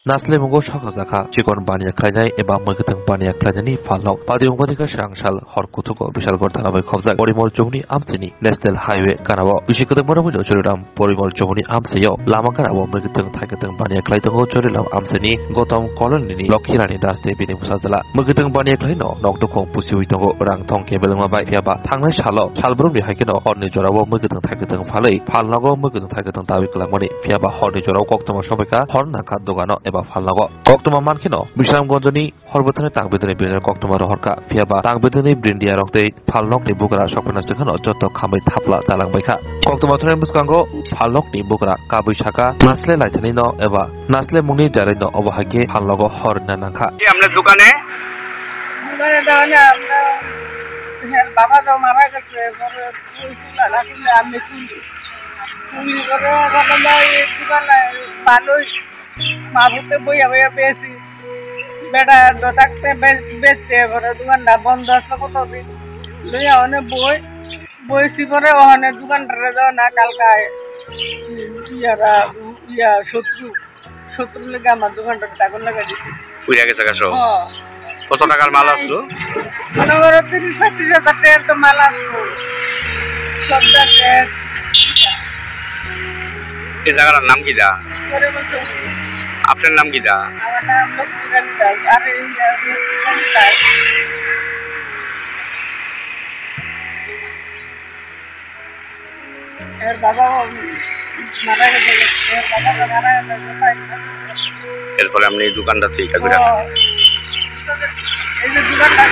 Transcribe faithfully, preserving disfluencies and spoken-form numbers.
Naslemungo sakha jakha chikon baniya khlainai eba mwgwtwng baniya khlainani phalnok. Patiyung pathikha srang sal hor kuthugo Bishalgarh thana bai khobjak Porimol chowngni amchaini National Highway ganao. Bisi kwtwngma rwmwi Choriram Porimol chowngni amchaio lama ganao mwgwtwng thai kwtwng baniya khlai tongo Choriram amchaini Gotom colony ni Lokhirani Das Devi ni bwsajla. Mwgwtwng baniya khlaino nok dukhung pusiwi tongo rang thong kebelengma bai, phiyaba thangnai salo salbrumni hai kheno horni jorao mwgwtwng thai kwtwng phalwi phalnogo mwgwtwng thai kwtwng dawi kwlangmani, phiyaba horni jorao koktwma sobaikha hor nangkha dogano eba phalnogo. Koktwma mankheno Bisramganjni Horbo thani tang bidini bidini koktwma rohorkha, phiyaba tang bidini brindiya rok tei phalnokni bugra sokphina swkhano joto khamwi thapla talangbaikha. Koktwma thani bwskango phalnokni bugra kabwi saka, "Nasle laithanino eba nasle mungni daraino obo hai khe phalnogo hor rwna nangkha." ये हमने दुकान है। मैंने जाने अपना, मेरे बाबा तो मारा कैसे, और कोई कुला ना कुला, हमने कुली। कुली करे, मतलब, ये दुकान है, बालू, বাবুতে বইয়া বইয়া বেশি। বেটা দোকানতে বে-, বেচছে, পরে দোকানটা বন্ধ আছে কতদিন। লইয়া অনে বই, বইছি পরে ওখানে দোকানটা না কালকায় ইয়ারা, ইয়া শত্রু, শত্রু লেগে আমার দোকানটা আগুন লাগাই দিছে। পুড়ে গেছে গা সব? হ্যাঁ। কত টাকার মাল আসলো? মনে করো তিরিশ পঁয়ত্রিশ হাজার টাকার তো মাল আসলো। সবটা শেষ। এই জায়গাটার নাম কি দা? করে বলছো। আপনার নাম কি দা? আমার নাম লক্ষ্মীকান্ত দাস। আর এই, আহ, লক্ষ্মীকান্ত দাস। এর বাবাও মারা গেছে, এর বাবা তো মারা গেছে, কোথায়? এরপরে আপনি এই দোকানটা থেকে কাজ করে? ও, এই যে দোকানটা,